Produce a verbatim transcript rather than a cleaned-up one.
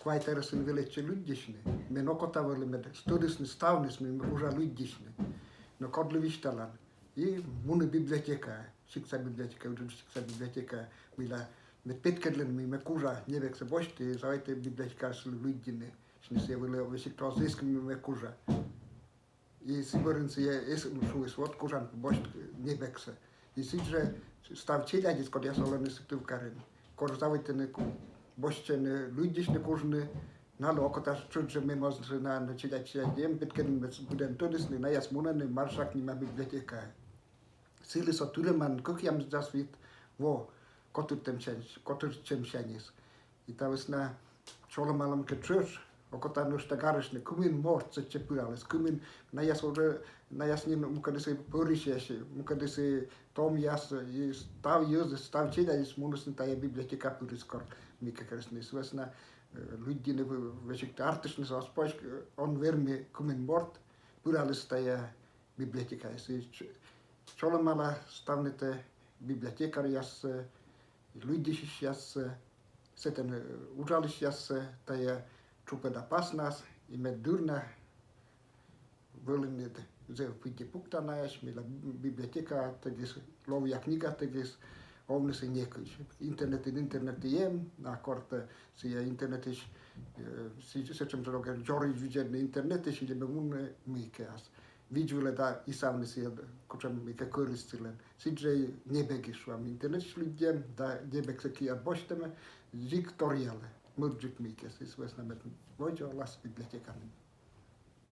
Квайт арӧсӧн велӧдчи лыддьысьны. Мен окота вӧлі, мед тӧдісны ставныс, мый ме кужа лыддьысьны. Но кодлы висьталан. И муні библиотекаӧ. Сиктса библиотекаӧ, Уджыдысь сиктса библиотекаӧ. Мыйла мед петкӧдлыны, мый ме кужа небӧгсӧ босьті, заводиті библиотекаыслы лыддьыны. Сідз нӧ сійӧ вӧлі весиг оз эскы, мый ме кужа. И сы бӧрын сійӧ эськӧ шуис: вот кужан босьт небӧгсӧ. И сідз жӧ став челядьыс, кодъяс олӧны Сыктывкарын, кор заводитӧны ку-, босьтчӧны лыддьысьны, кужны, налы окота тшӧтш жӧ, мем оз на, на челядь, челядь эм, петкӧдны, мед быдӧн тӧдісны, найӧ мунӧны Маршак нима библиотекаӧ. Сылы со тырӧма кӧкъямысдас вит во котыртӧмсянь-, котыртчӧмсяньыс. И та вӧсна чолӧмалӧм кӧ тшӧтш, окота нӧшта гарыштны, кымын морт сэтчӧ пыраліс, кымын, найӧ уже, найӧ нин мукӧдыс пӧрысьясыс, мукӧдыс томъяс, и став йӧзыс, став челядьыс мунісны тайӧ библиотекаӧ, пырис кор мыйкӧ корисны. Сы вӧсна, э, лыддьыны вӧ-, весиг артыштны оз позь, э, он вермы, кымын морт пыраліс тайӧ библиотекаӧ. И ч-, чолӧмала ставнытӧ, библиотекаръяссӧ, лыддьысьысьяссӧ, сэтӧн, э, уджалысьяссӧ тайӧ тшупӧда паснас, и мед дыр на вӧліны зэв пыдди пуктанаӧсь, мыйла библиотекатӧгыс, ловъя книгатӧгыс овнысӧ некыдз. Интернетын, интернетын эм, а кор тэ сійӧ интернетысь, э, сэтшӧм жӧ рӧдӧ дзоридз видзӧдны интернетысь, либӧ мунны мыйкӧ ас видз вылӧ да исавны сійӧ, кутшӧм мыйкӧ корис сылӧн. Сідз жӧ и небӧгыс, шуам, интернетысь лыддьӧм да небӧгсӧ киад босьтӧма, дзик торъялӧ, мӧдджык мыйкӧ, сы вӧсна мед водзӧ олас библиотекаын.